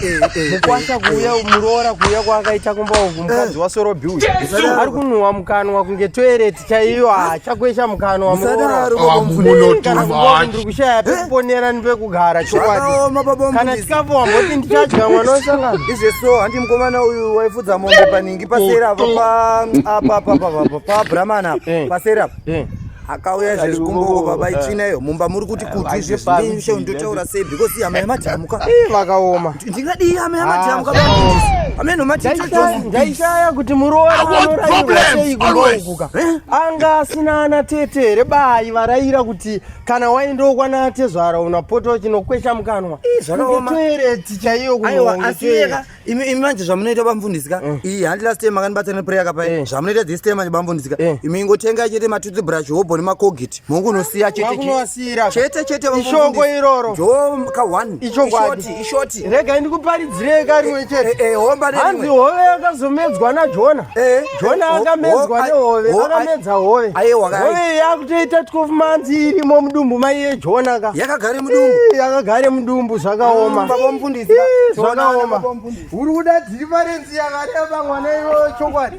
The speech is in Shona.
Mukwasha kuuya, muroora kuuya kwaakaita kumba uku, mukadzi waSorobhi uyu ari kunhuwa mukanwa kunge toilet chaiyo, hachakwesha mukanwa muroora. Musadaro, Oh, baba mufundisi. Kana too kumba uku much. ndiri kushaya pekuponera nepekugara, chokwadi. Zvakaoma, baba Kana mufundisi. chikafu wamboti ndichadya, mwana wesangano. Izveso handi mukomana uyu waifudza mombe paningi paseri apa, pa apa apa apa apa paBrahman apa, paseri apa, akauya zvezvikumboko, baba, itsvina iyo mumba muri kuti kuti izvezvi ndishe ndotaura sei, because hama yamadhamuka. Ih, vakaoma. Ndingadii hama yamadhamuka? Ah, Baba mufundisi, ameno. Ndaishaya kuti muroora I want anorayirwa problems sei kumba always. ukuka. Anga asina ana tete here bai varayira kuti kana waendawo kwana tezvara unapota uchinokwesha mukanwa Zvakaoma. toilet chaiyo? Aiwa, Kunhuwa. asi yeka imi manje zvamunoita, bamufundisi ka, iyi handi last time makandibatsa neprayer kapai. Zvamunoita this time manje, bamufundisi ka, imi ingotengai chete matoothbrush, hobho nemaColgate, mongonosiya chete. Wakunovasiyira. Chete chete. Ishoko iroro. Ndo ka one. Ichokwadi. Ishort. Regai ndikuparidzirei karimwe chete. Homba. Hanzi hove yakazomedzwa naJona. Jona akamedzwa nehove, akamedza hove. Aiwa, Hove yakutoita 12 months irimo mudumbu maiye Jona ka. Yakagare mudumbu. Ii, yakagare mudumbu, zvakaoma. Baba mufundisi. Ii, zvakaoma. Uri kuda difference yakareba, mwana iwo, chokwadi.